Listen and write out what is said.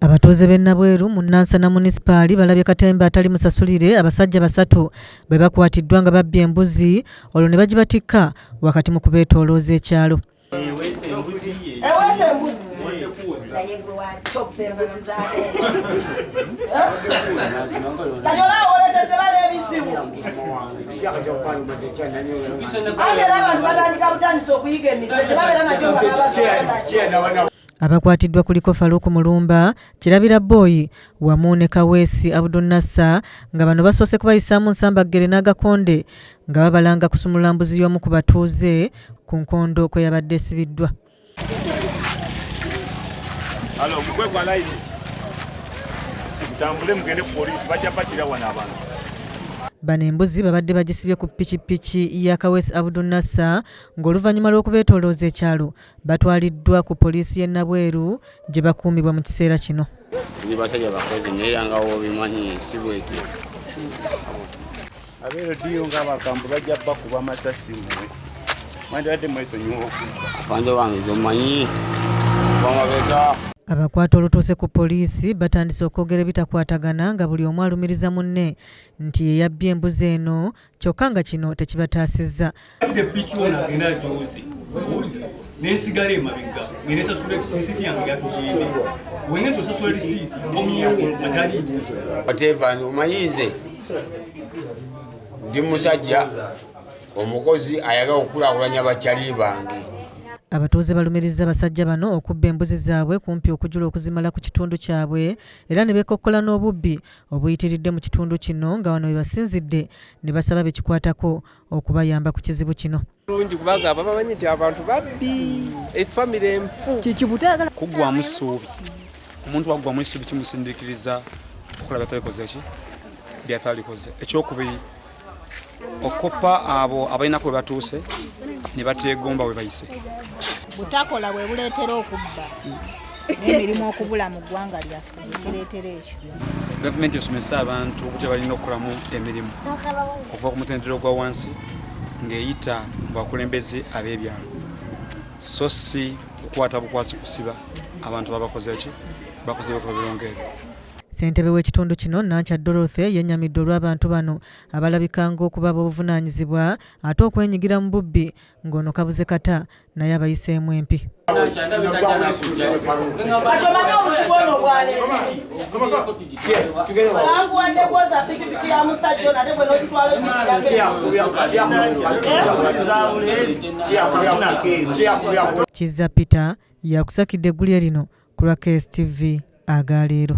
Abatuuze b'e Nabweru mu Nansana Munisipaali balabye katemba atali musasulire abasajja basatu bwe bakwatiddwa nga babbye embuzi olwo ne bagibatikka wakati mu kubeetoolooza ekyalo. Eweesa embuzi. Naye gwe wacoppa embuzi z'abeetu. Kati olaba oleetedde bana ebizibu. Ate era abantu batandika butandisi okuyiga emize tebabeera nagyo nga babazola. Abakwatiddwa kuliko Farouk Mulumba, Kirabira Boy wamu ne Kaweesi Abdul Nasser nga bano basoose kubayisaamu nsambaggere n'agakonde nga babalanga kusumulula mbuzi y'omu ku batuuze ku nkondo kwe yabadde esibiddwa. Alo, mugwe kwa line. Mutambule mugende ku poliisi bajja batira wano abantu. Bano embuzi babadde bagisibye ku pikipiki ya Kaweesi Abdul Nasser ng'oluvannyuma lw'okubeetoolooza ekyalo batwaliddwa ku poliisi y'e Nabweru gye bakuumibwa mu kiseera kino. Tuli basajja bakozi naye era nga wobimanyi si bwetyo. Abeerodiyo ng'abakambwe bajja bakuba amasasi mmwe mwandibadde mwesonyiwa okubba. Afande wange zomanyi kuva mabega. Abakwate olutuuse ku poliisi batandise okwogera ebitakwatagana nga buli omu alumiriza munne nti ye yabbye embuzi eno kyokka nga kino tekibataasizza. Piki ono agenda agyoze nensigala emabega ngenesasula risiti yange yatugende wenge tosasula risiti nkomyewo atali whatever. Omanyi nze ndi musajja omukozi ayagala okukulaakulanya bakyali bange. Abatuuze balumiriza abasajja bano okubba embuzi zaabwe kumpi okujula okuzimala ku kitundu kyabwe era ne beekokkola n'obubbi obuyitiridde mu kitundu kino nga wano we basinzidde ne basaba be kikwatako okubayamba ku kizibu kino. Bulungi kubanga babamanyi nti abantu babbi efamire enfu. Kiki butayagala kuggwamu ssuubi. Omuntu waggwamu essuubi kimusindikiriza okukola byatalikoze ki byatalikoze. Ekyokubiri, okoppa abo abalinako we batuuse ne bateegomba we bayise. Butakola bwe buleetera okubba n'emirimu okubula mu ggwanga lyaffe ekireetera ekyo. Gavumenti esomesa abantu obutya balina okukolamu emirimu okuva ku mutendera ogwa wansi ng'eyita mu bakulembeze ab'ebyalo, so si kukwata bukwasi kusiba abantu babakoze ki bakoze ebikolobero ng'ebyo. Ssentebe w'ekitundu kino Nankya Dorothy yennyamidde olw'abantu bano abalabika ng'okuba ab'obuvunaanyizibwa ate okwenyigira mu bubbi ng'ono kabuze kata naye abayiseemu empi. Kati omanyi obuzibu ono bwaleese bambuwadde kwoza pikipiki ya musajja ono ate gwe n'ogitwala ogibirako. Kizza Peter yakusakidde eggulire lino ku lwa KSTV agaleero.